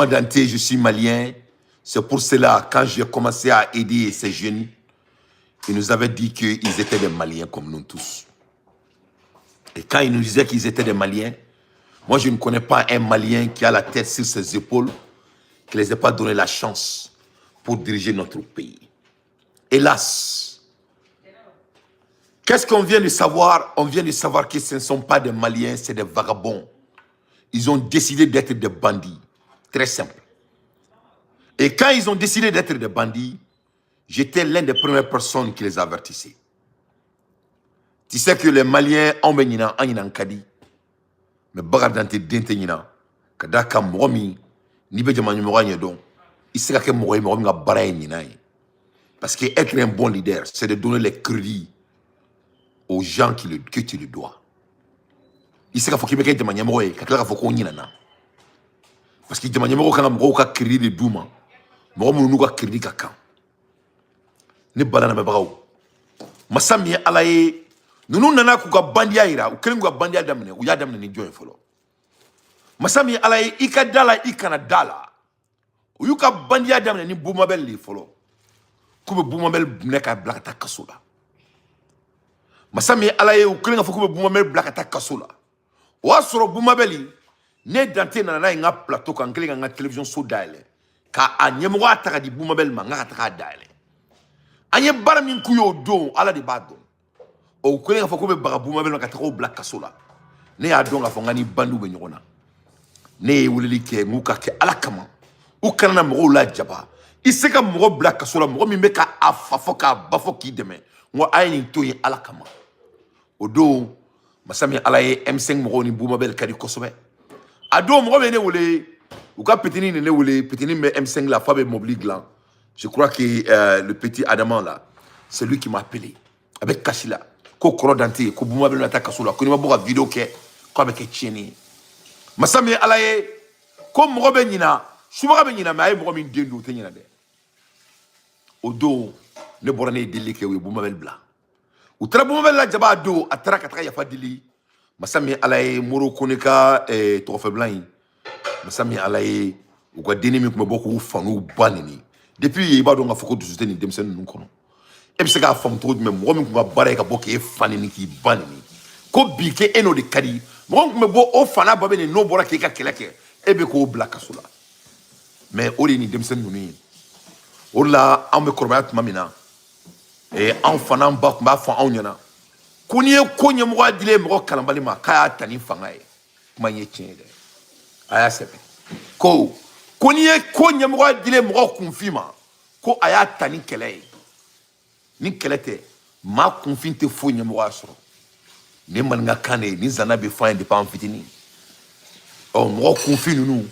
Moi, Dante, je suis malien. C'est pour cela, quand j'ai commencé à aider ces jeunes, ils nous avaient dit qu'ils étaient des Maliens comme nous tous. Et quand ils nous disaient qu'ils étaient des Maliens, moi, je ne connais pas un Malien qui a la tête sur ses épaules, qui ne les ait pas donné la chance pour diriger notre pays. Hélas, qu'est-ce qu'on vient de savoir? On vient de savoir que ce ne sont pas des Maliens, c'est des vagabonds. Ils ont décidé d'être des bandits. Très simple. Et quand ils ont décidé d'être des bandits, j'étais l'un des premières personnes qui les avertissait. Tu sais que les Maliens ont ɲina an ɲinan ka di, mais Bakary Dante den tɛ ɲina ka d'a kan mɔgɔ min n'i bɛ jama ɲɛmɔgɔya ɲɛdɔn, i tɛ se ka kɛ mɔgɔ ye mɔgɔ min ka baara ye ɲinan ye, parce que être un bon leader, c'est de donner les crédits aux gens que tu le dois. I tɛ se k'a fɔ k'i bɛ kɛ jama ɲɛmɔgɔ ye ka tila k'a fɔ ko n ɲinana, parce que jama ɲɛmɔgɔ kan ka mɔgɔw ka crédit de d'u ma, mɔgɔ minnu n'u ka crédit ka kan. Ne bala lamɛnbagaw, masa min ye Ala ye, ninnu nana k'u ka bandiya yira. U kɛlen k'u ka bandiya daminɛ, u y'a daminɛ ni jɔn ye fɔlɔ? Masa min ye Ala ye, i ka da la, i kana da la, u y'u ka bandiya daminɛ ni Bumabel de ye fɔlɔ, k'u bɛ Bumabel minɛ k'a bila ka taa kaso la. Masa min ye Ala ye, u kɛlen k'a fɔ k'u bɛ Bumabel bila ka taa kaso la, o y'a sɔrɔ Bumabel, ne Dante nana n'a ye n ka plateau kan, n kɛlen ka n ka télévision so dayɛlɛ k'a a ɲɛmɔgɔya ta ka di Bumabel ma, n ka taga a dayɛlɛ. An ye baara min k'u ye o don, Ala de b'a dɔn. O kɛlen k'a fɔ k'u bɛ baga Bumabel ma ka taga o bila kaso la, ne y'a dɔn k'a fɔ n ka ni bandiw bɛ ɲɔgɔn na. Ne ye weleli kɛ n k'u ka kɛ Ala kama, u kana na mɔgɔw lajaba. I se ka mɔgɔ bila kaso la, mɔgɔ min bɛ ka a fa fɔ k'a ba fɔ k'i dɛmɛ, n ko a ye nin to yen Ala kama. O don, masa min Ala ye, M5 mɔgɔw ni Bumabel ka di kosɛbɛ. A don, mɔgɔ bɛ ne wele, u ka petini de ne wele, petini bɛ M5 la, fa bɛ mobili dilan. Je crois que le petit Adama là, c'est lui qui m'a appelé a bɛ kasi la ko kɔrɔ Dante, ko Bumabel na taa kaso la, ko n'i ma bɔ ka vidéo kɛ, k'a bɛ kɛ tiɲɛni ye. Masa min ye Ala ye, ko mɔgɔ bɛ ɲina, subaga bɛ ɲina, mais a ye mɔgɔ min den don, o tɛ ɲina dɛ. O don, ne bɔra, ne ye delili kɛ, u ye Bumabel bila. U taara Bumabel la jaba. A don, a taara ka taga yafa deli. Masa min ye Ala ye, Moro Kone ka tɔgɔfɛbilan in, masa min ye Ala ye, u ka denni min tun bɛ bɔ k'u fa n'u ba neni depuis yen, i b'a dɔn k'a fɔ ko dusu tɛ nin denmisɛnnin ninnu kɔnɔ. E bɛ se k'a faamu cogo jumɛn, mɔgɔ min tun ka baara ye ka bɔ k'e fa neni k'i ba neni, ko bi k'e e n'o de ka di, mɔgɔ min tun bɛ bɔ o fa n'a ba bɛ nin, n'o bɔra k'e ka kɛlɛ kɛ, e bɛ k'o bila kaso la? Mais o de ye nin denmisɛnnin ninnu ye. O de la, anw bɛ kɔrɔbaya tuma min na, anw fa n'an ba tun b'a fɔ anw ɲɛna ko n'i ye ko ɲɛmɔgɔya dilen mɔgɔ kalanbali ma, k'a y'a ta ni fanga ye. Kuma in ye tiɲɛ ye dɛ, a y'a sɛbɛn ko n'i ye ko ɲɛmɔgɔya dilen mɔgɔ kunfin ma, ko a y'a ta ni kɛlɛ ye. Ni kɛlɛ tɛ, maa kunfin tɛ foyi ɲɛmɔgɔya sɔrɔ. Nin maninkakan de ye, nin zana bɛ fɔ an ye depuis an fitinin. Ɔ, mɔgɔ kunfin ninnu,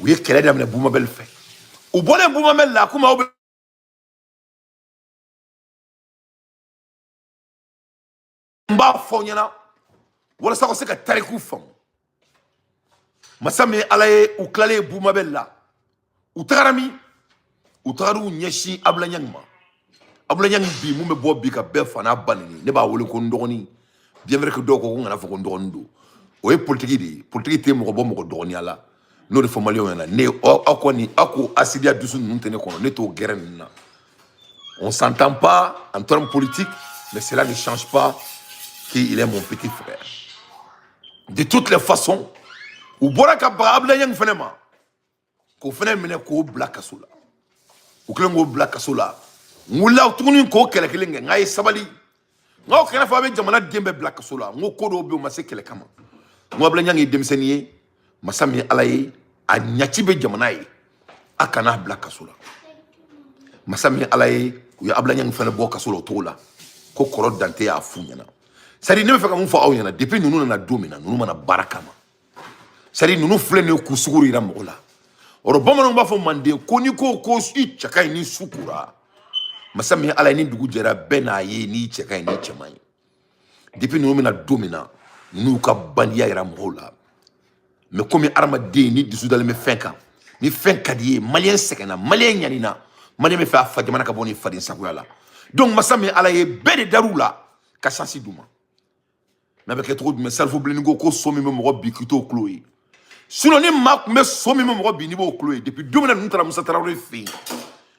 u ye kɛlɛ daminɛ Bumabel fɛ. U bɔlen Bumabel la, komi aw bɛ n b'a fɔ aw ɲɛna walasa ka se ka tariku faamu. Masa min ye Ala ye, u tilalen Bumabel la, u tagara min? U tagara u ɲɛsin Abulayi Ɲangi ma. Abulayi Ɲangi bi mun bɛ bɔ bi ka bɛɛ fa n'a ba neni, ne b'a wele ko n dɔgɔnin, bien vrai que dɔw ko ko n kana fɔ ko n dɔgɔnin don. O ye politiki de ye, politiki tɛ mɔgɔ bɔ mɔgɔ dɔgɔninya la. N'o de fɔ maliyɛnw ɲɛna, ne aw kɔni, aw ko asidiya dusu ninnu tɛ ne kɔnɔ, ne t'o gɛrɛ ninnu na. On s'entend pas en termes politiques, mais cela ne change pas qu'il est mon petit frère. De toutes les façons, u bɔra ka baga Abulayi Ɲangi fɛnɛ ma, k'o fɛnɛ minɛ k'o bila kaso la. U kɛlen k'o bila kaso la, n wulila tuguni k'o kɛlɛ kelen kɛ. N k'a ye sabali, n k'aw kɛnɛ fɔ a bɛ jamana den bɛɛ bila kaso la. N ko ko dɔw bɛ yen, o ma se kɛlɛ kama. N ko Abulayi Ɲangi ye denmisɛnnin ye, masa min ye Ala ye, a ɲaci bɛ jamana ye, a kana bila kaso la. Masa min ye Ala ye, u ye Abulayi Ɲangi fɛnɛ bɔ kaso la o cogo la, ko kɔrɔ Dante y'a f'u ɲɛna. C'est à dire, ne bɛ fɛ ka mun fɔ aw ɲɛna? Depuis ninnu nana don min na, ninnu mana baara kama, c'est à dire, ninnu filɛ nin ye k'u sugu yira mɔgɔ la. O rɔ, bamananw b'a fɔ manden ko n'i ko ko i cɛ ka ɲi ni su kora, masa min ye Ala ye, ni dugu jɛra, bɛɛ n'a ye n'i cɛ ka ɲi n'i cɛ man ɲi. Depuis ninnu bɛna don min na, ninnu y'u ka bandiya yira mɔgɔw la. Mais komi hadamaden ni dusu dalen bɛ fɛn kan, ni fɛn ka di ye, maliyɛn sɛgɛnna, maliyɛn ɲanina, maliyɛn bɛ fɛ a fa jamana ka bɔ ni faden sagoya la. Donc masa min ye Ala ye, bɛɛ de dar'u la ka chance d'u ma. Mais a bɛ kɛ cogo jumɛn? Salifu Bilenni ko so min bɛ mɔgɔ bi k'i t'o kulo ye. Sinon ni maa tun bɛ so min bɛ mɔgɔ bin, n'i b'o kulo ye. Depuis don min na ninnu taara Musa Tarawele fɛ yen,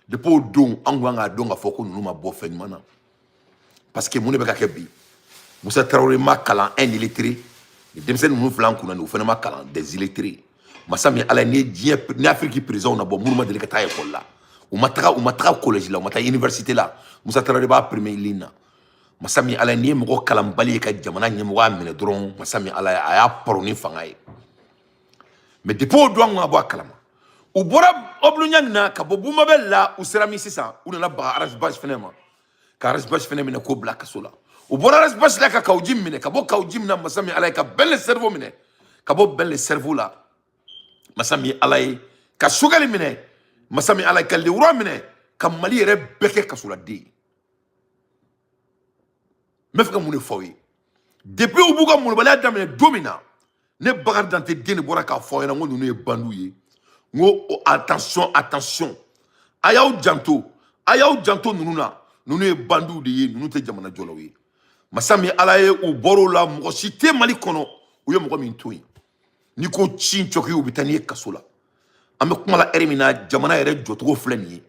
depuis o don an kun kan k'a dɔn k'a fɔ ko ninnu ma bɔ fɛn ɲuman na. Parce que mun de bɛ ka kɛ bi? Musa Tarawele ma kalan, un illettré. Ni denmisɛnnin ninnu filɛ an kunna nin, o fana ma kalan, des illettrés. Masa min Ala ye, n'i ye diɲɛ ni Afiriki président na bɔ, minnu ma deli ka taa école la, u ma taga collège la, u ma taa université la, Musa Tarawele b'a premier ligne na. Masa min Ala ye, n'i ye mɔgɔ kalanbali ye ka jamana ɲɛmɔgɔya minɛ dɔrɔn, masa min Ala ye, a y'a paro ni fanga ye. Mais depuis o don, an kun ka bɔ a kalama. U bɔra Obluɲa na ka bɔ Bumabel la, u sera min sisan, u nana baga Ras Bath fɛnɛ ma, ka Ras Bath fɛnɛ minɛ k'o bila kaso la. U bɔra Ras Bath la ka Kaou Djim minɛ, ka bɔ Kaou Djim na, masa min Ala ye, ka Ben le Cerveau minɛ, ka bɔ Ben le Cerveau la, masa min Ala ye, ka Choguel minɛ, masa min Ala ye, ka Lewura minɛ, ka Mali yɛrɛ bɛɛ kɛ kasoladen ye. N bɛ fɛ ka mun de fɔ aw ye? Depuis u b'u ka molobaliya daminɛ don min na, ne Bakari Dante den de bɔra k'a fɔ aw ɲɛna n ko ninnu ye bandiw ye. N ko attention, attention, a y'aw janto, a y'aw janto ninnu na. Ninnu ye bandiw de ye, ninnu tɛ jamana jɔlaw ye. Masa min Ala ye, u bɔr'o la, mɔgɔ si tɛ Mali kɔnɔ u ye mɔgɔ min to yen. N'i ko ci cɔki, u bɛ taa n'i ye kaso la. An bɛ kuma la ɛri min na, jamana yɛrɛ jɔcogo filɛ nin ye.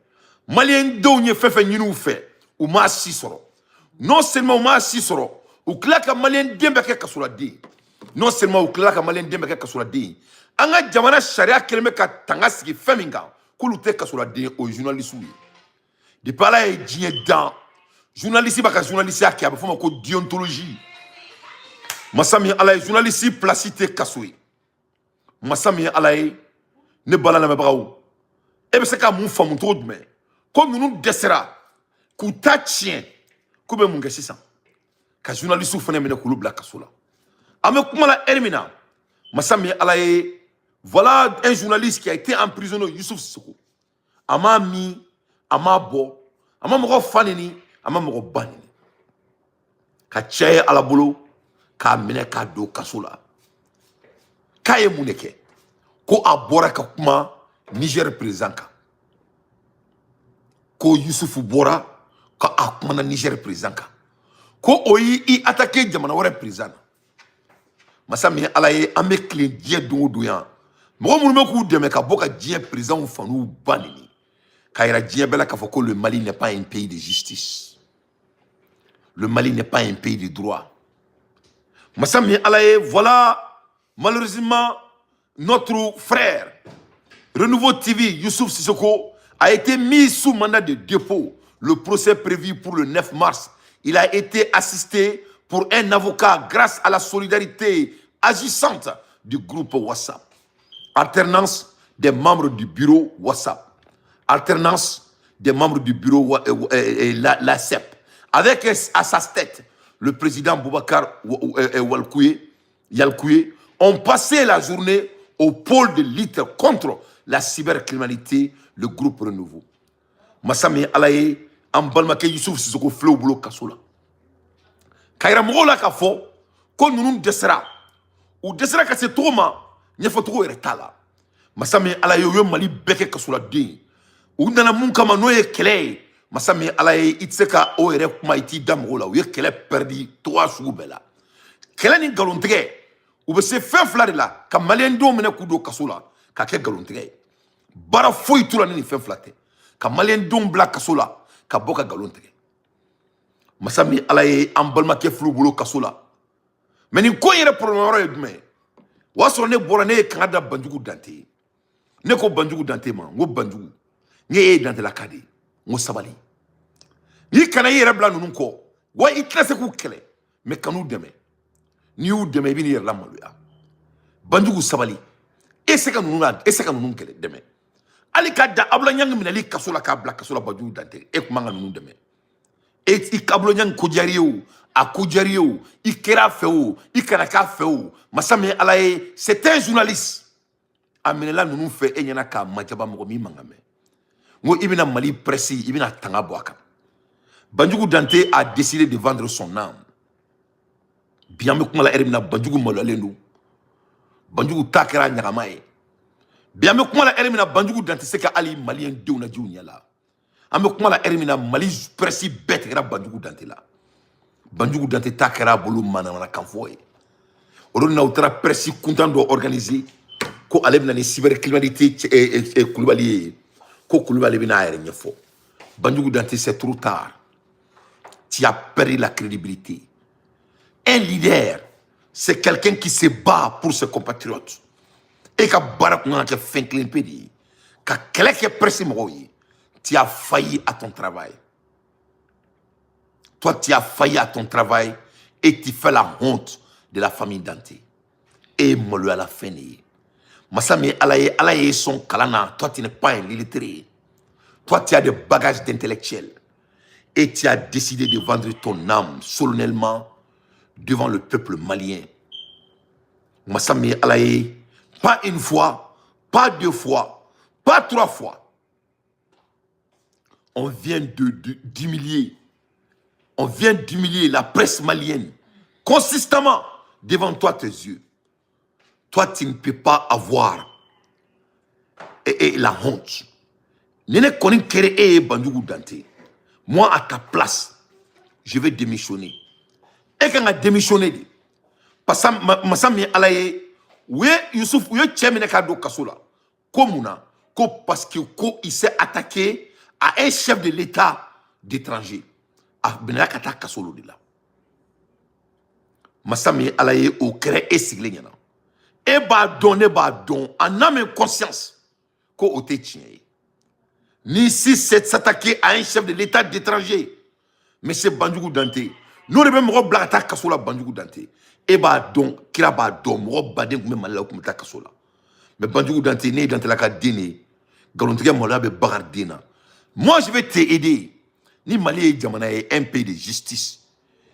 Maliyɛn denw ye fɛn fɛn ɲini u fɛ, u m'a si sɔrɔ. Non seulement u m'a si sɔrɔ, u tila ka maliyɛn den bɛɛ kɛ kasoladen. Non seulement u tila ka maliyɛn den bɛɛ kɛ kasoladen ye, an ka jamana sariya kɛlen bɛ ka tanga sigi fɛn min kan k'olu tɛ kasoladen, o ye journaliste ye. Depuis Ala ye diɲɛ dan, journaliste b'a ka journaliste kɛ, a bɛ f'o ma ko déontologie. Masa min Ala ye, journaliste place tɛ kaso ye. Masa min ye Ala ye, ne bala lamɛnbagaw, e bɛ se ka mun faamu cogo jumɛn ko ninnu dɛsɛra k'u ta tiɲɛ, k'u bɛ mun kɛ sisan? Ka journaliste fana minɛ k'olu bila kaso la. An bɛ kuma la ɛri min na, masa min ye Ala ye, voilà un journaliste qui a été emprisonné, Youssouf Sissoko. A m'a min, a m'a bɔ, a ma mɔgɔ fa neni, a ma mɔgɔ ba neni, ka cɛ ye Ala bolo k'a minɛ k'a don kaso la. K'a ye mun de kɛ? Ko a bɔra ka kuma Niger président kan. Ko Yusufu bɔra ka a kumana Niger président kan, ko o y'i attaqué jamana wɛrɛ président na. Masa min ye Ala ye, an bɛ tilen diɲɛ don o don yan, mɔgɔ minnu bɛ k'u dɛmɛ ka bɔ ka diɲɛ présidentw fa n'u ba neni, k'a yira diɲɛ bɛɛ la k'a fɔ ko le Mali n'est pas un pays de justice, le Mali n'est pas un pays de droit. Masa min ye Ala ye, voilà malheureusement notre frère Renouveau TV, Youssouf Sissoko, a été mis sous mandat de dépôt. Le procès prévu pour le 9 mars. Il a été assisté pour un avocat grâce à la solidarité agissante du groupe WhatsApp. Alternance des membres du bureau WhatsApp. Alternance des membres du bureau la CEP. Avec à sa tête le président Boubacar Walkoué, Yalkoué, ont passé la journée au pôle de lutte contre la cybercriminalité, le groupe Renouveau. Masa min Ala ye, an balimakɛ Yusuf Sissoko filɛ u bolo kaso la. Ka yira mɔgɔw la k'a fɔ ko ninnu dɛsɛra, u dɛsɛra ka se cogo ma, ɲɛfɔcogo yɛrɛ t'a la. Masa min Ala ye, u ye Mali bɛɛ kɛ kasoladen ye. U nana mun kama? N'o ye kɛlɛ ye. Masa min Ala ye, i tɛ se ka o yɛrɛ kuma, i t'i da mɔgɔw la. U ye kɛlɛ pɛridi togoya sugu bɛɛ la. Kɛlɛ ni nkalontigɛ, u bɛ se fɛn fila de la: ka maliyɛndenw minɛ k'u don kaso la, ka kɛ nkalontigɛ ye. Baara foyi t'u la ni nin fɛn fila tɛ: ka maliyɛndenw bila kaso la, ka bɔ ka nkalon tigɛ. Masa min Ala ye, an balimakɛ filiw bolo kaso la. Mais nin ko in yɛrɛ problème yɔrɔ ye jumɛn ye? O y'a sɔrɔ ne bɔra, ne ye kanga da Banjugu Dante ye. Ne ko Banjugu Dante ma, n ko Banjugu, n e ye Dantelaka de ye, n ko sabali, n'i kana i yɛrɛ bila ninnu kɔ wa, i tɛna se k'u kɛlɛ, mais kan'u dɛmɛ. N'i y'u dɛmɛ, i bɛ n'i yɛrɛ lamaloya. Banjugu, sabali, e se ka ninnu e se ka ninnu kɛlɛ dɛmɛ. Hali ka da Abdoulaye Niang minɛli kaso la, k'a bila kaso la, Banjugu Dante, e kun man ka ninnu dɛmɛ. E i ka Abdoulaye Niang ko diyar'i ye o, a ko diyar'i ye o, i kɛra a fɛ o, i kana k'a fɛ o, masa min ye Ala ye, c'est un journaliste, a minɛla ninnu fɛ e ɲɛna k'a majaba mɔgɔ min man kan mɛn. N ko i bɛna Mali presse, i bɛna tanga bɔ a kan. Banjugu Dante a décidé de vendre son âme. Bi an bɛ kuma la ɛri min na, Banjugu maloyalen don. Banjugu ta kɛra ɲagama ye. Bi an bɛ kuma la ɛri min na, Banjugu Dante se ka hali maliyɛn denw lajɛ u ɲɛ la. An bɛ kuma la ɛri min na, Mali presse bɛɛ tigɛra Banjugu Dante la. Banjugu Dante ta kɛra a bolo manamanakan fɔ ye. O de na u taara presse kuntan dɔ organiser. Ko ale bɛna ni cybercriminalité Kulubali ye, ko Kulubali bɛna a yɛrɛ ɲɛfɔ. Banjugu Dante, c'est trop tard, tu as perdu la crédibilité. Un leader, c'est quelqu'un qui se bat pour ses compatriotes. E ka baara kun kan ka kɛ fɛn kelen pe de ye, ka kɛlɛ kɛ presse mɔgɔw ye. Tu as failli à ton travail. Toi, tu as failli à ton travail et tu fais la honte de la famille Dante. E maloya la fɛn de ye. Masa min ye Ala ye, Ala ye sɔn kalan na. Toi, tu n'es pas un illettré. Toi, tu as des bagages d'intellectuels et tu as décidé de vendre ton âme solennellement devant le peuple malien. Masa min ye Ala ye, pas une fois, pas deux fois, pas trois fois, on vient de d'humilier, on vient d'humilier la presse malienne consistamment devant toi, tes yeux. Toi, tu ne peux pas avoir et la honte. Ni ne kɔni kɛra e ye, Banjugu Dante, moi, à ta place, je vais démissionner. E kan ka démissionner de, parce que masa min ye Ala ye, u ye Yusuf, u ye cɛ minɛ k'a don kaso la ko mun na? Ko parce que ko il s'est attaqué à un chef de l'État d'étranger. A minɛna ka taa kaso lo de la. Masa min ye Ala ye, o kɛra e sigilen ɲɛna. E b'a dɔn, ne b'a dɔn, en âme et conscience, ko o tɛ tiɲɛ ye. Ni si c'est s'attaquer à un chef de l'État d'étranger, monsieur Banjugu Dante, n'o de bɛ mɔgɔ bila ka taa kaso la, Banjugu Dante, e b'a dɔn, kira b'a dɔn, mɔgɔ baden tun bɛ Mali la, o tun bɛ taa kaso la. Mais Banjugu Dante, ne ye Dantela ka den de ye, nkalontigɛ maloya bɛ Bakari den na. Moi, je vais t'aider. Ni Mali ye jamana ye, un pays de justice,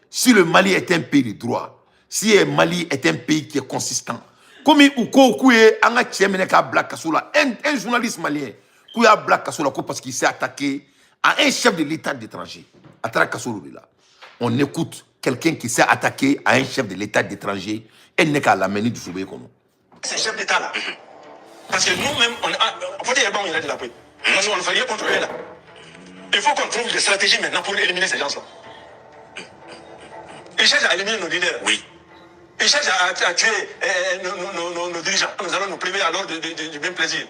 si le Mali est un pays de droit, si le Mali est un pays qui est consistant, komi u ko k'u ye an ka cɛ minɛ k'a bila kaso la, un journaliste malien, k'u y'a bila kaso la ko parce qu'il s'est attaqué à un chef de l'État d'étranger, a taara kaso de la. On écoute quelqu'un qui s'est attaqué à un chef de l'État d'étranger e ne k'a lamɛn ni dusu b'e kɔnɔ. Ces chefs d'État-là. Parce que nous-mêmes, on a, faut dire, bon, il a de la paix. Parce qu'on ne fait rien contre eux là. Il faut qu'on trouve des stratégies maintenant pour éliminer ces gens-là. Ils cherchent à éliminer nos leaders. Ils cherchent à tuer nos dirigeants. Nous allons nous priver alors du même plaisir.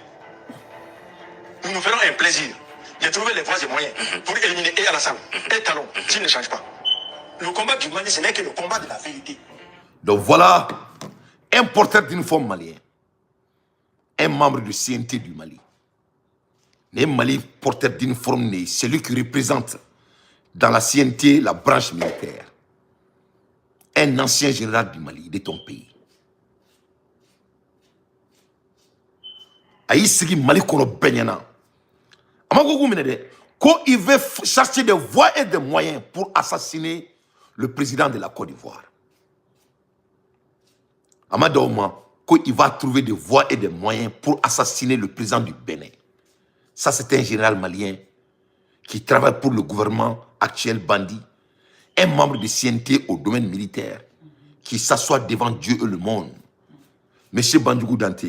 Nous nous ferons un plaisir de trouver les voies et moyens pour éliminer et Alassane et Talon s'ils ne changent pas. Le combat du Mali, ce n'est que le combat de la vérité. Donc voilà un porteur d'uniforme malien, un membre du CNT du Mali. Les Mali porteur d'uniforme, c'est lui qui représente dans la CNT la branche militaire. Un ancien général du Mali, de ton pays. A y'i sigi Mali kɔnɔ bɛɛ ɲɛna. A ma ko k'u minɛ dɛ. Ko il veut chercher des voies et des moyens pour assassiner le président de la Côte d'Ivoire. A ma d'aw ma ko il va trouver des voies et des moyens pour assassiner le président du Bénin. Ça, c'est un général malien qui travaille pour le gouvernement actuel bandit, un membre du CNT au domaine militaire, qui s'assoit devant Dieu et le monde. Monsieur Bandjougou Dante,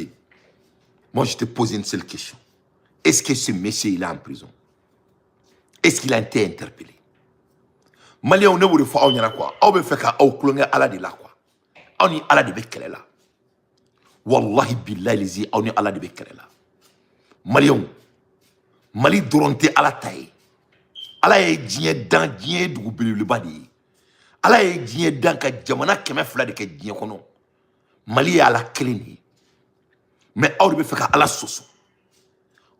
moi je te pose une seule question. Est-ce que ce monsieur, il est en prison? Est-ce qu'il a été interpellé? Malien, ne b'o de fɔ aw ɲɛna quoi. Aw bɛ fɛ ka aw tulonkɛ Ala de la quoi. Aw ni Ala de bɛ kɛlɛ la. Wallahi billahi lezi, aw ni Ala de bɛ kɛlɛ la. Maliyɛnw, Mali dɔrɔn tɛ Ala ta ye. Ala ye diɲɛ dan, diɲɛ ye dugu belebeleba de ye. Ala ye diɲɛ dan ka jamana 200 de kɛ diɲɛ kɔnɔ. Mali ye Ala kelen de ye. Mais aw de bɛ fɛ ka Ala sɔsɔ.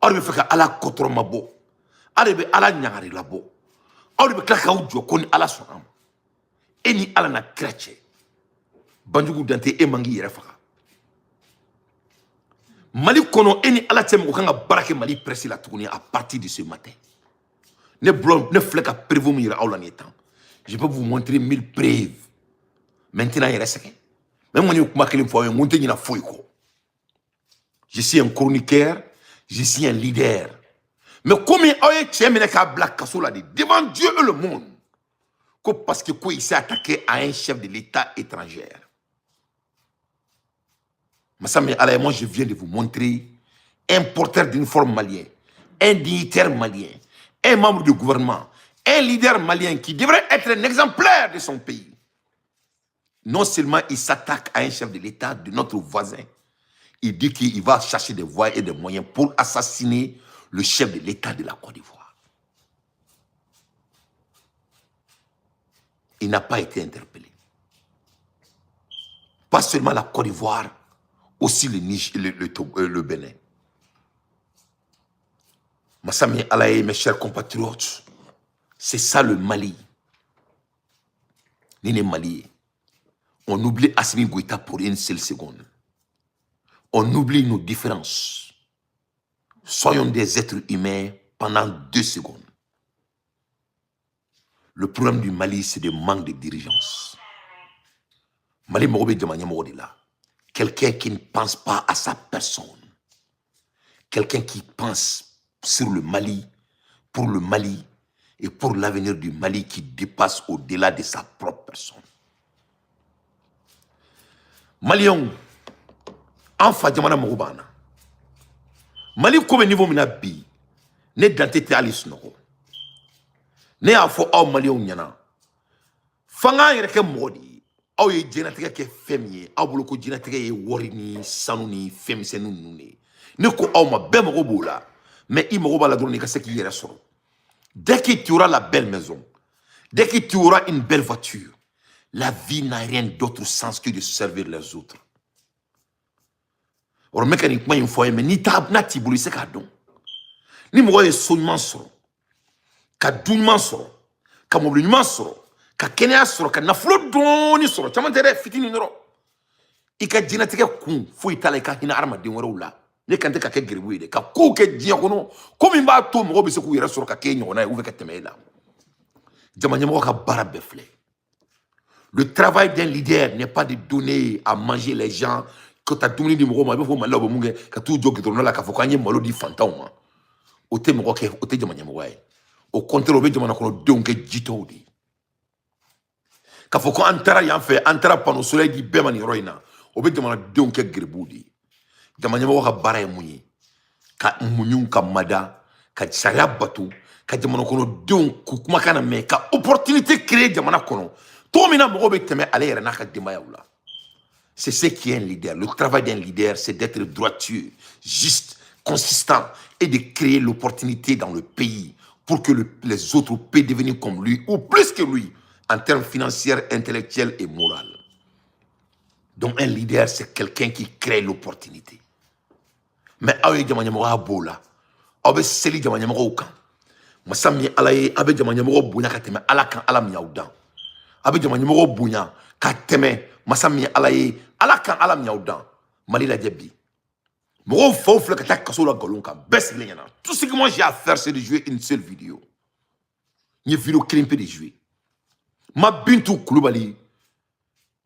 Aw de bɛ fɛ ka Ala kɔtɔrɔmabɔ. Aw de bɛ Ala ɲagarilabɔ. Aw de bɛ tila k'aw jɔ ko ni Ala sɔnna a ma. E ni Ala na kira cɛ. Banjugu Dante, e man k'i yɛrɛ faga. Mali kɔnɔ, e ni Ala cɛ, mɔgɔ kan ka baara kɛ Mali presse la tuguni à partir de ce matin. Ne bulon ne filɛ ka preuve min yira aw la nin ye tan. Je peux vous montrer 1000 preuves. Maintenant yɛrɛ sɛgɛn. Mais n kɔni ye kuma kelen fɔ aw ye, n ko n tɛ ɲinɛ foyi kɔ. Je suis un chroniqueur, je suis un leader. Mais comme aw ye cɛ minɛ k'a bila kaso la de devant Dieu et le monde, ko parce que ko il s'est attaqué à un chef de l'État étranger. Massa min Ala ye, moi je viens de vous montrer un porteur d'uniforme malien, un dignitaire malien, un membre du gouvernement, un leader malien qui devrait être un exemplaire de son pays. Non seulement il s'attaque à un chef de l'État de notre voisin, Il dit qu'il va chercher des voies et des moyens pour assassiner le chef de l'État de la Côte d'Ivoire. Il n'a pas été interpellé. Pas seulement la Côte d'Ivoire, aussi le Niger, le Bénin. Massa min Ala ye, mes chers compatriotes, c'est ça le Mali. Ni Mali. On oublie Assimi Goïta pour une seule seconde. On oublie nos différences. Soyons des êtres humains pendant 2 secondes. Le problème du Mali, c'est le manque de dirigeance. Mali mago bɛ jama ɲɛmɔgɔ de la. Quelqu'un qui ne pense pas à sa personne. Quelqu'un qui pense sur le Mali, pour le Mali et pour l'avenir du Mali qui dépasse au-delà de sa propre personne. Maliens, an fa jamana mago b'an na. Mali ko bɛ niveau min na bi, ne dante tɛ hali sunɔgɔ. Ne y'a fɔ aw Maliyɛnw ɲɛna, f'an k'an yɛrɛ kɛ mɔgɔ de ye. Aw ye diɲɛlatigɛ kɛ fɛn min ye, aw bolo ko diɲɛlatigɛ ye wari ni sanu ni fɛn misɛnnin ninnu de ye. Ne ko aw ma, bɛɛ mago b'o la, mais i mago b'a la dɔrɔn i ka se k'i yɛrɛ sɔrɔ. Dès que tu auras la belle maison, dès que tu auras une belle voiture, la vie n'a rien d'autre sens que de servir les autres. O bɛ ka nin kuma in fɔ a ye, mais n'i t'a n'a t'i bolo, i tɛ se k'a dɔn. Ni mɔgɔ ye so ɲuman sɔrɔ, ka du ɲuman sɔrɔ, ka mobili ɲuman sɔrɔ, ka kɛnɛya sɔrɔ, ka nafolo dɔɔni sɔrɔ, caman tɛ dɛ, fitinin dɔrɔn, i ka diɲɛlatigɛ kun foyi t'a la i ka hinɛ hadamaden wɛrɛw la. Ne kan tɛ ka kɛ geribu ye dɛ, ka kow kɛ diɲɛ kɔnɔ ko min b'a to mɔgɔw bɛ se k'u yɛrɛ sɔrɔ ka kɛ e ɲɔgɔnna ye ou bien ka tɛmɛ e la. Jama ɲɛmɔgɔ ka baara bɛɛ filɛ. Le travail d'un leader n'est pas de donner à manger les gens, ka taa dumuni di mɔgɔw ma. I b'a fɔ Mali la, u bɛ mun kɛ? Ka t'u jɔ goudron la k'a fɔ k'an ye malo di fantanw ma. O tɛ mɔgɔ kɛ, o tɛ jama ɲɛmɔgɔya ye. Au contraire, o bɛ jamana kɔnɔdenw kɛ jitɔw de ye. K'a fɔ ko an taara yan fɛ, an taara panneau solaire di bɛɛ ma nin yɔrɔ in na, o bɛ jamanadenw kɛ geribuw de ye. Jama ɲɛmɔgɔ ka baara ye mun ye? Ka muɲu, ka mada, ka sariya bato, ka jamana kɔnɔdenw k'u kumakan na mɛn, ka opportunité créer jamana kɔnɔ cogo min na mɔgɔw bɛ tɛmɛ ale yɛrɛ n'a ka denbayaw la. C'est ce qui est un leader. Le travail d'un leader, c'est d'être droitier, juste, consistant et de créer l'opportunité dans le pays pour que les autres puissent devenir comme lui ou plus que lui en termes financiers, intellectuels et moraux. Donc un leader, c'est quelqu'un qui crée l'opportunité. Mais aw ye jama ɲɛmɔgɔya b'o la, aw bɛ seli jama ɲɛmɔgɔw kan. Masa min ye Ala ye, aw bɛ jama ɲɛmɔgɔ bonya ka tɛmɛ Ala kan, Ala min y'aw dan. Aw bɛ jama ɲɛmɔgɔ bonya ka tɛmɛ masa min ye Ala ye, Ala kan, Ala min y'aw dan. Mali lajɛ bi, mɔgɔw faw filɛ ka taa kaso la nkalon kan, bɛɛ sigilen ɲɛna. Tout ce que moi j'ai à faire, c'est de jouer une seule vidéo. N ye vidéo kelen pe de jouer. Ma Bintu Kulubali,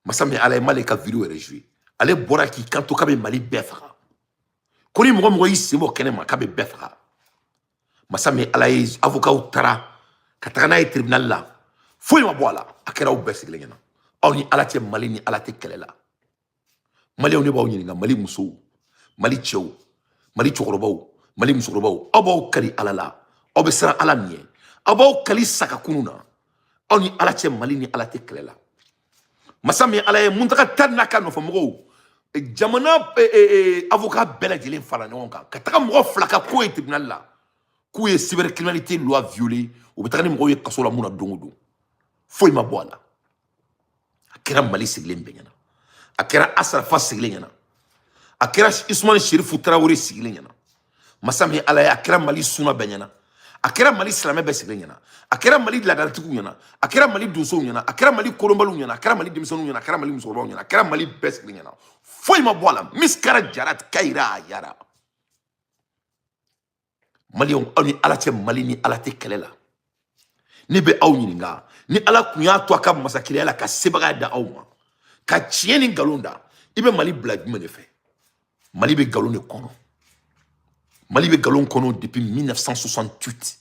masa min ye Ala ye, m'ale ka vidéo yɛrɛ jouer. Ale bɔra k'i kanto k'a bɛ Mali bɛɛ faga, ko ni mɔgɔ mɔgɔ y'i sen bɔ kɛnɛ ma, k'a bɛ bɛɛ faga. Masa min ye Ala ye, avocat taara ka taga n'a ye tribunal la, foyi ma bɔ a la. A kɛra aw bɛɛ sigilen ɲɛna. Aw ni Ala cɛ, Mali ni Ala tɛ kɛlɛ la. Maliyɛnw, ne b'aw ɲininka, Mali musow, Mali cɛw, Mali cɛkɔrɔbaw, Mali musokɔrɔbaw, aw b'aw kali Ala la, aw bɛ siran Ala min ɲɛ, aw b'aw kali sagakunu na, aw ni Ala cɛ, Mali ni Ala tɛ kɛlɛ la. Masa min ye Ala ye, Muntaga ta n'a ka nɔfɛmɔgɔw, jamana avocat bɛɛ lajɛlen fara ɲɔgɔn kan ka taga mɔgɔ fila ka ko ye tribunal la k'u ye cybercriminalité loi violée. U bɛ taga ni mɔgɔw ye kaso la mun na? Don o don, foyi ma bɔ a la. A kɛra Mali sigilen bɛɛ ɲɛna, a kɛra Asarafa sigilen ɲɛna, a kɛra Isumani Sherifu Tarawele sigilen ɲɛna. Masa min ye Ala ye, a kɛra Mali suna bɛɛ ɲɛna, a kɛra Mali silamɛ bɛɛ sigilen ɲɛna, a kɛra Mali laadalatigiw ɲɛna, a kɛra Mali donsow ɲɛna, a kɛra Mali kolonbaliw ɲɛna, a kɛra Mali denmisɛnninw ɲɛna, a kɛra Mali musokɔrɔbaw ɲɛna, a kɛra Mali bɛɛ sigilen ɲɛna. Foyi ma bɔ a la. Miskara jarat kayira yara. Maliyɛnw, aw ni Ala cɛ, Mali ni Ala tɛ kɛlɛ la. Ne bɛ aw ɲininka, ni Ala kun y'a to a ka masakɛya la ka sebagaya da aw ma, ka tiɲɛ ni nkalon da, i bɛ Mali bila jumɛn de fɛ? Mali bɛ nkalon de kɔnɔ. Mali bɛ nkalon kɔnɔ depuis 1968.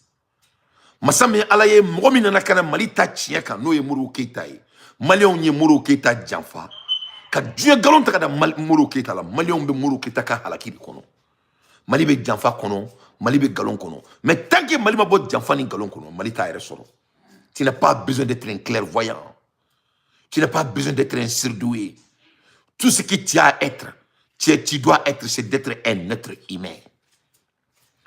Masa min ye Ala ye, mɔgɔ min nana ka na Mali ta tiɲɛ kan, n'o ye Modibo Keyita ye, Maliyɛnw ye Modibo Keyita janfa ka diɲɛ nkalon ta ka da Modibo Keyita la. Maliyɛnw bɛ Modibo Keyita ka halaki de kɔnɔ. Mali bɛ janfa kɔnɔ, Mali bɛ nkalon kɔnɔ. Mais tant que Mali ma bɔ janfa ni nkalon kɔnɔ, Mali t'a yɛrɛ sɔrɔ. Tu n'as pas besoin d'être un clairvoyant, tu n'as pas besoin d'être un surdoué. Tout ce que tu as à être, Tu dois être, c'est d'être un être humain.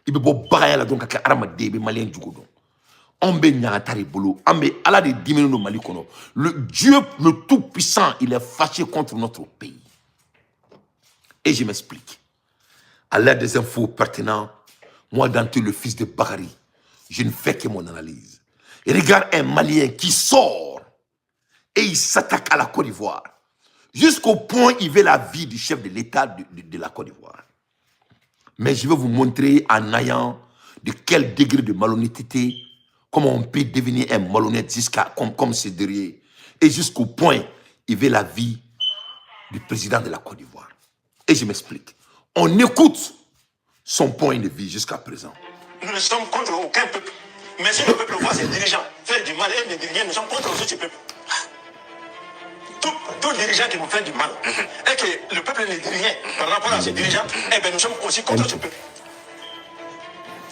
I bɛ bɔ baganya la dɔrɔn ka kɛ hadamaden, i bɛ maliyɛn jugu dɔn. Anw bɛ ɲagata de bolo, an bɛ Ala de diminen don Mali kɔnɔ. Le Dieu, le tout puissant, il est fâché contre notre pays. Et je m'explique. À l'aide des infos pertinentes, moi, Dante, le fils de Bakary, je ne fais que mon analyse. Et regarde un Malien qui sort et il s'attaque à la Côte d'Ivoire. Jusqu'au point il veut la vie du chef de l'État de la Côte d'Ivoire. Mais je vais vous montrer en ayant de quel degré de malhonnêteté, comment on peut devenir un malhonnête jusqu'à comme ce dernier. Et jusqu'au point, il veut la vie du président de la Côte d'Ivoire. Et je m'explique. On écoute son point de vue jusqu'à présent. Nous ne sommes contre aucun peuple. Mais si le peuple voit ses dirigeants faire du mal et ne dit rien, nous sommes contre aussi ce peuple. Tout dirigeant qui nous fait du mal et que le peuple ne dit rien par rapport à ses dirigeants, eh bien nous sommes aussi contre ce peuple.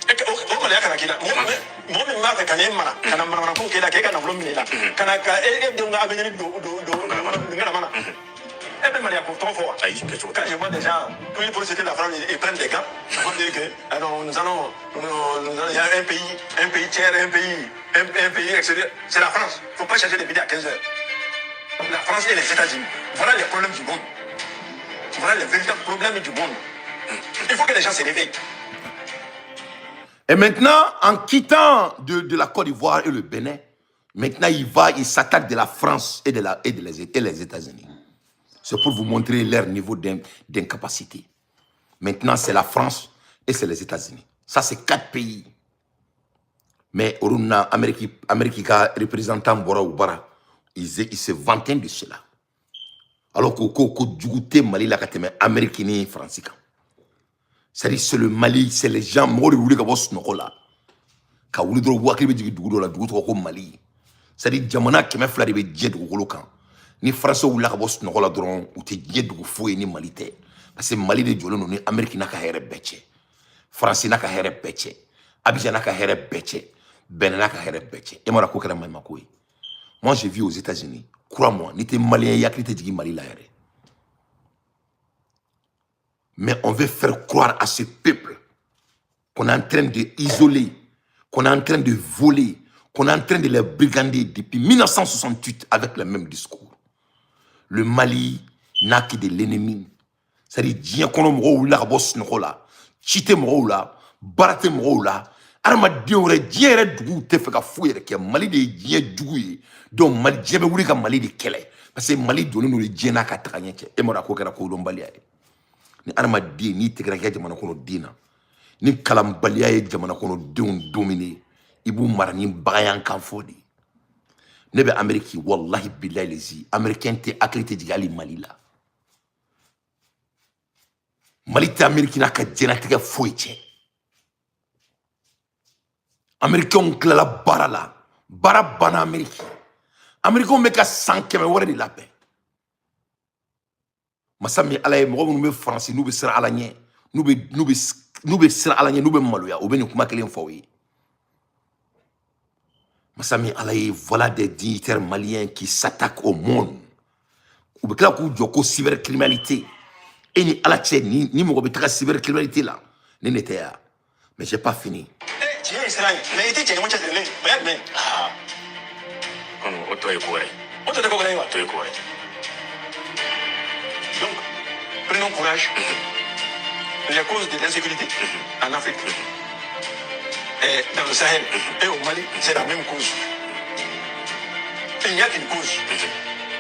Et que o maloya kana k'i la, mɔgɔ min b'a fɛ ka n'e mara, ka na manamanako k'e la, k'e ka nafolo minɛ i la, ka na ka e denw ka avenir don ngalama na, e bɛ maloya k'o tɔgɔ fɔ wa? Ayi, kɛcogo. Quand je vois des gens, quand pour citer la France, ils prennent des gants pour dire que alors, nous allons, il y a un pays tiers, un pays extérieur. C'est la France. Il ne faut pas chercher des pays à 15 heures. La France et les États-Unis. Voilà les problèmes du monde. Voilà les véritables problèmes du monde. Il faut que les gens se réveillent. Et maintenant, en quittant de la Côte d'Ivoire et le Bénin, maintenant il s'attaque de la France et les États-Unis. C'est pour vous montrer leur niveau d'incapacité. Maintenant, c'est la France et c'est les États-Unis. Ça, c'est quatre pays. Mais Oruna, Amérique, Amérique ka représentant bɔra u bara, ils se vantaient de cela. Alors ko jugu tɛ Mali la ka tɛmɛ Amérique ni France kan. C'est-à-dire, c'est le Mali, c'est les gens, mɔgɔw de wuli ka bɔ sunɔgɔ la. Ka wuli dɔrɔn, u hakili bɛ jigin dugu dɔ la, dugu tɔgɔ ko Mali. C'est-à-dire, jamana 200 de bɛ diɲɛ dugukolo kan. Ni Français wulila ka bɔ sunɔgɔ la dɔrɔn, u tɛ diɲɛ dugu foyi ye ni Mali tɛ. Parce que Mali de jɔlen don ni Amérique n'a ka hɛrɛ bɛɛ cɛ. France n'a ka hɛrɛ bɛɛ cɛ. Abidjan n'a ka hɛrɛ bɛɛ cɛ. Benin n'a ka hɛrɛ bɛɛ cɛ. E m'a dɔn ko kɛra maɲumako ye. Moi, j'ai vu aux États-Unis. Crois-moi, n'i tɛ Malien ye, i hakili tɛ jigin Mali la yɛrɛ. Mais on veut faire croire à ce peuple qu'on est en train de isoler, qu'on est en train de voler, qu'on est en train de les brigander depuis 1968 avec le même discours. Le Mali n'a que de l'ennemi. C'est-à-dire, diɲɛ kɔnɔ mɔgɔw wulila ka bɔ sunɔgɔ la, ci tɛ mɔgɔw la, baara tɛ mɔgɔw la, adamadenw yɛrɛ, diɲɛ yɛrɛ duguw tɛ fɛ ka foyi yɛrɛ kɛ. Mali de ye diɲɛ jugu ye. Donc Mali, diɲɛ bɛ wuli ka Mali de kɛlɛ. Parce que Mali donnen don diɲɛ n'a ka taga ɲɛ cɛ. E m'a dɔn a ko kɛra kodɔnbaliya ye. Ni adamaden n'i tigɛra kɛ jamana kɔnɔ den na, ni kalanbaliya ye jamana kɔnɔdenw dominer, i b'u mara ni baganyan kan fɔ de ye. Ne bɛ Amérique, wallahi billahi lezi, américain tɛ hakili tɛ jigin hali Mali la. Mali tɛ Amérique n'a ka diɲɛlatigɛ foyi cɛ. Américains tilala baara la, baara banna Amérique. Américains bɛ ka san 100 wɛrɛ de labɛn. Masa min Ala ye, mɔgɔ minnu bɛ Faransi, n'u bɛ siran Ala ɲɛ, n'u bɛ siran Ala ɲɛ, n'u bɛ maloya, u bɛ nin kuma kelen fɔ aw ye. Masa min Ala ye, voilà des dignitaires maliens qui s'attaquent au monde. U bɛ tila k'u jɔ ko cybercriminalité. E ni Ala cɛ, ni mɔgɔ bɛ taga cybercriminalité la, ne tɛ yan. Mais j'ai pas fini. Eh, tiɲɛ ye sira ye, mais i tɛ cɛ ɲɔgɔn cɛsirilen o y'a jumɛn ye? Aa, kɔni o tɔ ye ko wɛrɛ ye. O tɔ tɛ ko wɛrɛ ye wa? O tɔ ye ko wɛrɛ ye. Donc, prenons courage. Les causes de l'insécurité en Afrique et dans le Sahel et au Mali, c'est la même cause. Il n'y a qu'une cause.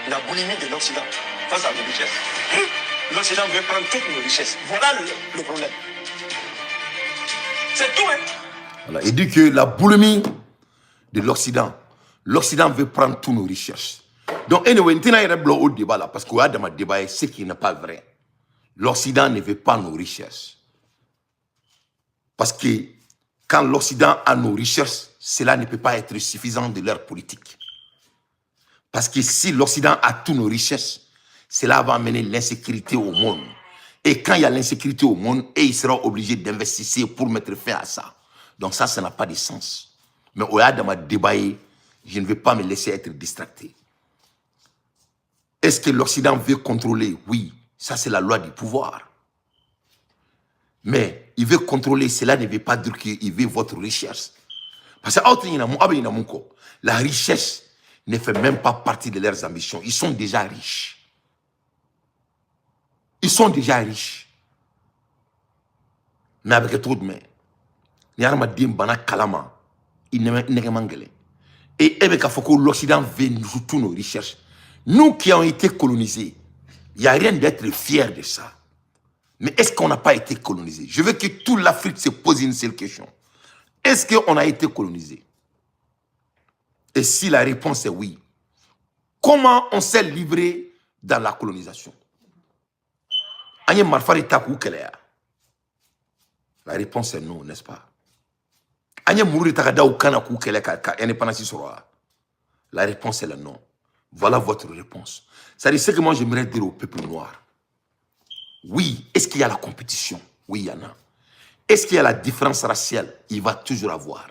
La boulimie de l'Occident face à nos richesses. L'Occident veut prendre toutes nos richesses. Voilà le problème. C'est tout, hein? Voilà. Il dit que la boulimie de l'Occident, l'Occident veut prendre toutes nos richesses. Donc, anyway, n tɛna yɛrɛ bila o débat là, parce que o y'a dama débat ye, ce qui n'est pas vrai. L'Occident ne veut pas nos richesses. Parce que quand l'Occident a nos richesses, cela ne peut pas être suffisant de leur politique. Parce que si l'Occident a toutes nos richesses, cela va amener l'insécurité au monde. Et quand il y a l'insécurité au monde, et il sera obligé d'investir pour mettre fin à ça. Donc ça n'a pas de sens. Mais o y'a dama débat ye, je ne vais pas me laisser être distracté. Est-ce que l'Occident veut contrôler? Oui, ça c'est la loi du pouvoir. Mais il veut contrôler, cela ne veut pas dire qu'il veut votre richesse. Parce que la richesse ne fait même pas partie de leurs ambitions. Ils sont déjà riches. Ils sont déjà riches. Mais avec trop de mains, ni hadamaden bana kalama, i nɛgɛ man gɛlɛn. Et e bɛ k'a fɔ ko l'Occident veut nous tous nos richesses. Nous qui avons été colonisés, il n'y a rien d'être fier de ça. Mais est-ce qu'on n'a pas été colonisé? Je veux que toute l'Afrique se pose une seule question. Est-ce qu'on a été colonisé? Et si la réponse est oui, comment on s'est livré dans la colonisation? An ye marifa de ta k'u kɛlɛ ya? La réponse est non, n'est-ce pas? An ye muru de ta ka da u kan na k'u kɛlɛ ka indépendance sɔrɔ wa? La réponse est le non. Voilà votre réponse. C'est-à-dire ce que moi j'aimerais dire au peuple noir. Oui, est-ce qu'il y a la compétition? Oui, il y en a. Est-ce qu'il y a la différence raciale? Il va toujours avoir.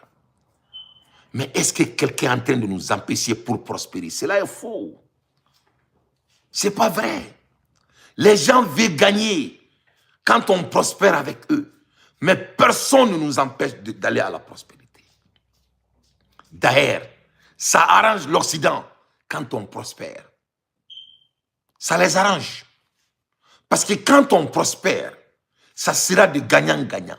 Mais est-ce que quelqu'un est en train de nous empêcher pour prospérer? Cela est faux. C'est pas vrai. Les gens veulent gagner quand on prospère avec eux. Mais personne ne nous empêche d'aller à la prospérité. D'ailleurs, ça arrange l'Occident quand on prospère. Ça les arrange. Parce que quand on prospère, ça sera de gagnant-gagnant.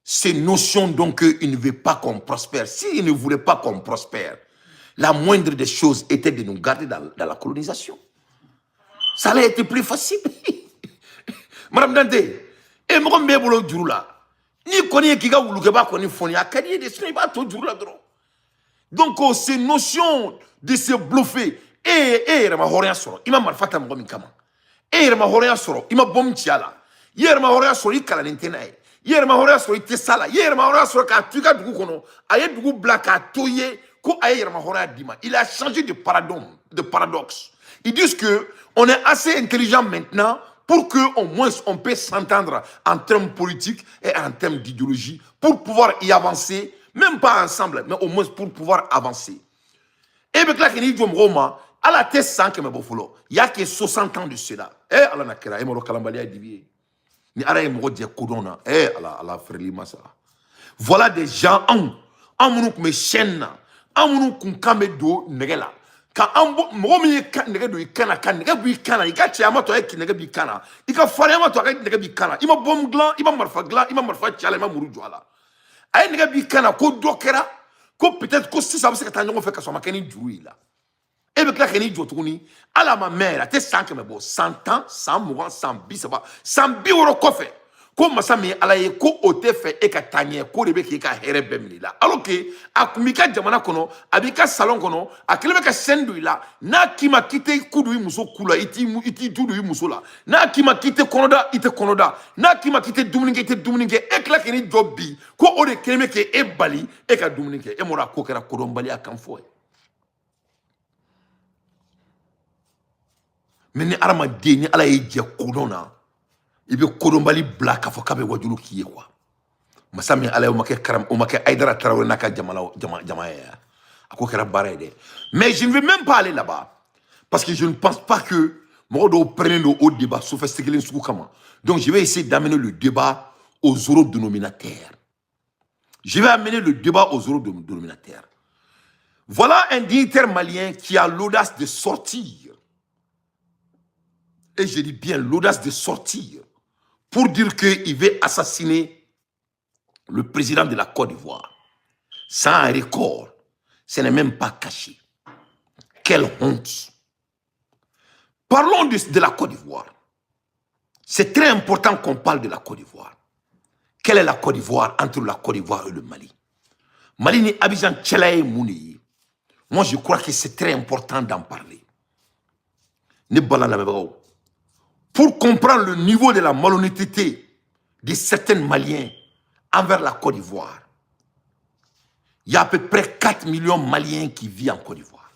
Ces notions donc qu'ils ne veulent pas qu'on prospère. S'ils ne voulaient pas qu'on prospère, la moindre des choses était de nous garder dans la colonisation. Ça allait être plus facile. Madame Dante, e mɔgɔ min b'e bolo juru la, n'i kɔni ye k'i ka wulukɛba kɔni fɔni, a ka di ye de, sinon i b'a to juru la dɔrɔn. Donc, oh, ces notions de se bluffer, e yɛrɛ ma hɔrɔnya sɔrɔ, i ma marifa ta mɔgɔ min kama. E yɛrɛ ma hɔrɔnya sɔrɔ, i ma bɔmu ci a la. I yɛrɛ ma hɔrɔnya sɔrɔ, i kalannen tɛ n'a ye. I yɛrɛ ma hɔrɔnya sɔrɔ, i tɛ s'a la. I yɛrɛ ma hɔrɔnya sɔrɔ k'a to i ka dugu kɔnɔ, a ye dugu bila k'a to i ye ko a ye yɛrɛma hɔrɔnya d'i ma. Il a changé de paradigme, de paradoxe. Ils disent que on est assez intelligent maintenant pour que au moins on puisse s'entendre en termes politiques et en termes d'idéologie pour pouvoir y avancer, même pas ensemble, mais au moins pour pouvoir avancer. E bɛ tila k'i jɔ mɔgɔw ma, ala tɛ san 100 bɔ fɔlɔ, il y a que 60 ans de cela. Eh ala na kɛra e ma dɔn kalanbaliya ye dibi ye. Ni ala ye mɔgɔ jɛ kodɔn na, eh ala ala feereli ma sa. Voilà des gens, anw anw minnu tun bɛ chaîne na, anw minnu kun kan bɛ don nɛgɛ la ka an bɔ, mɔgɔ min ye nɛgɛ don i kan na, ka nɛgɛ bɔ i kan na, i ka cɛya ma to a ye nɛgɛ b'i kan na, i ka farinya ma to a ka nɛgɛ b'i kan na, i ma bɔmu dilan, i ma marifa dilan, i ma marifa ci a la, i ma muru jɔ a la, a ye nɛgɛ b'i kan na ko dɔ kɛra ko peut-être ko sisan a bɛ se ka taa ɲɔgɔn fɛ ka sɔrɔ a ma kɛ ni juru y'i la. E bɛ tila ka n'i jɔ tuguni, hali a ma mɛn yɛrɛ, a tɛ san 100 bɔ, san 10, san 20, san 30, san 60 kɔfɛ, ko masa min ye ala ye ko o tɛ fɛ e ka taa ɲɛ, k'o de bɛ k'i ka hɛrɛ bɛɛ minɛ i la, alors que a kun b'i ka jamana kɔnɔ, a b'i ka salon kɔnɔ, a kɛlen bɛ ka chaîne don i la. N'a k'i ma k'i tɛ ku don i muso ku la, i t'i du don i muso la. N'a k'i ma k'i tɛ kɔnɔda, i tɛ kɔnɔda. N'a k'i ma k'i tɛ dumuni kɛ, i tɛ dumuni kɛ. E tila k'i jɔ bi ko o de kɛlen bɛ k'e bali e ka dumuni kɛ. E m'a dɔn a ko kɛra kodɔnbaliya kan fɔ ye. Mais ni hadamaden ni ala y'i jɛ kodɔn na, i bɛ kodɔnbali bila k'a fɔ k'a bɛ wajulu k'i ye quoi. Masa min ala ye o ma kɛ karam, o ma kɛ Hayidara Tarawele n'a ka jama jama jama ye, a ko kɛra baara ye dɛ. Mais je ne vais même pas aller là-bas parce que je ne pense pas que mɔgɔ dɔw pɛrɛnnen don o débat sophistiqué sugu kama. Donc je vais essayer d'amener le débat aux zéro dénominateur. Je vais amener le débat aux zéro dénominateur. Voilà un dignitaire malien qui a l'audace de sortir, et je dis bien l'audace de sortir, pour dire qu'il veut assassiner le président de la Côte d'Ivoire. Sans un record, ce n'est même pas caché. Quelle honte. Parlons de la Côte d'Ivoire. C'est très important qu'on parle de la Côte d'Ivoire. Quelle est la Côte d'Ivoire entre la Côte d'Ivoire et le Mali? Mali ni Abidjan cɛla ye mun de ye? Moi, je crois que c'est très important d'en parler. Ne bala lamɛnbagaw, pour comprendre le niveau de la malhonnêteté de certains Maliens envers la Côte d'Ivoire, il y a à peu près 4 millions de Maliens qui vivent en Côte d'Ivoire.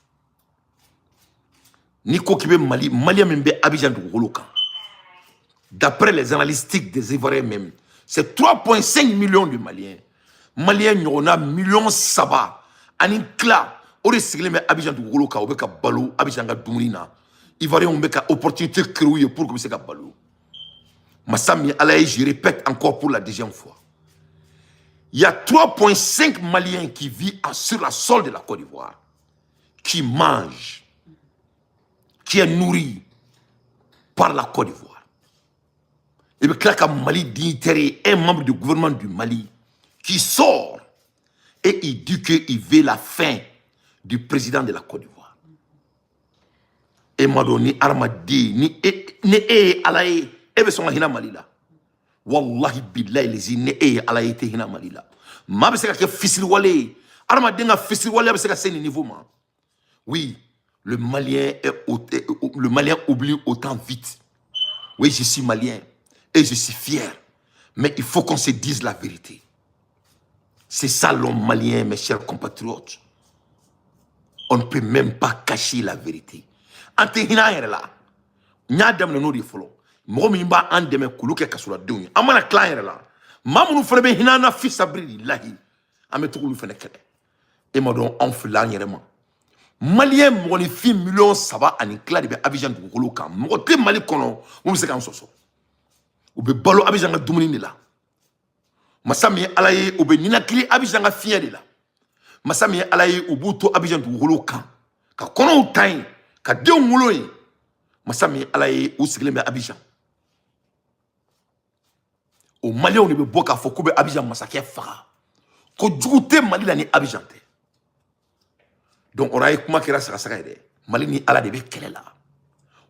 N'i ko k'i bɛ Mali, Malien min bɛ Abidjan dugukolo kan, d'après les analytiques des Ivoiriens même, c'est 3,5 millions de Maliens. Maliens ɲɔgɔnna miliyɔn 3 ani tila o de sigilen bɛ Abidjan dugukolo kan, o bɛ ka balo Abidjan ka dumuni na. Ivoiriens bɛ ka opportunité créer u ye pour que u bɛ se ka balo. Masa min Ala ye, je répète encore pour la deuxième fois. Il y a 3,5 Maliens qui vivent sur la sol de la Côte d'Ivoire, qui mangent, qui est nourri par la Côte d'Ivoire. Et puis, là, Mali dignitaire, un membre du gouvernement du Mali, qui sort et il dit qu'il veut la fin du président de la Côte d'Ivoire. E m'a dɔn ni hadamaden ni e ni e ye Ala ye, e bɛ sɔn ka hinɛ Mali la? Wallahi billahi lezi, ni e ye Ala ye, i tɛ hinɛ Mali la. Maa bɛ se ka kɛ fisiriwale ye, hadamaden ka fisiriwaleya bɛ se ka se nin niveau ma. Oui, le Malien oublie autant vite. Oui, je suis malien et je suis fier, mais il faut qu'on se dise la vérité. C'est ça l'homme malien, mes chers compatriotes. On ne peut même pas cacher la vérité. An tɛ hinɛ an yɛrɛ la. N y'a daminɛ n'o de ye fɔlɔ. Mɔgɔ min b'an dɛmɛ k'olu kɛ kasoladenw ye, an mana tila an yɛrɛ la, maa minnu fana bɛ hinɛ an na fisabililahi, an bɛ to k'olu fana kɛlɛ. E ma dɔn, anw filila an yɛrɛ ma. Malien mɔgɔninfin miliyɔn 3 ni tila de bɛ Abidjan dugukolo kan. Mɔgɔ tɛ Mali kɔnɔ mun bɛ se k'an sɔsɔ. U bɛ balo Abidjan ka dumuni de la. Masa min ye Ala ye, u bɛ ninakili Abidjan ka fiɲɛ de la. Masa min ye Ala ye, u b'u to Abidjan dugukolo kan ka kɔnɔw ta yen, ka denw wolo yen. Masa min ye Ala ye, u sigilen bɛ Abidjan. O Maliyɛnw de bɛ bɔ k'a fɔ k'u bɛ Abidjan masakɛ faga, ko jugu tɛ Mali la ni Abidjan tɛ. Donc o ye kuma kɛra sagasaga ye dɛ. Mali ni Ala de bɛ kɛlɛ la.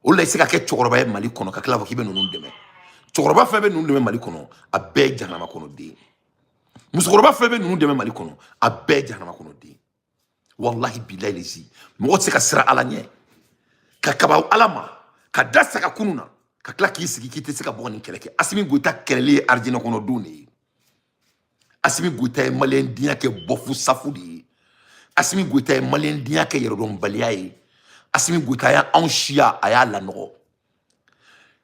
O la, i tɛ se ka kɛ cɛkɔrɔba ye Mali kɔnɔ ka tila k'a fɔ k'i bɛ ninnu dɛmɛ. Cɛkɔrɔba fɛn bɛ ninnu dɛmɛ Mali kɔnɔ, a bɛɛ ye jahanama kɔnɔ den. Musokɔrɔba fɛn bɛ ninnu dɛmɛ Mali kɔnɔ, a bɛɛ ye jahanama kɔnɔ den. Wallahi bilahi lezi, mɔgɔ tɛ se ka siran Ala ɲɛ ka kaba Ala ma ka da saga kunun na, ka tila k'i sigi k'i tɛ se ka bɔ ka nin kɛlɛ kɛ. Assimi Goïta kɛlɛli ye arijinɛ kɔnɔ don de ye. Assimi Goïta ye maliyɛn diɲɛ kɛ bɔfu safu de ye. Assimi Goïta ye maliyɛn diɲɛ kɛ yɛrɛdɔnbaliya ye. Assimi Goïta y'anw siya, a y'a lanɔgɔ.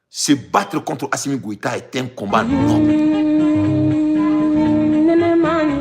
Se battre contre Assimi Goïta est un combat noble. Nene mani.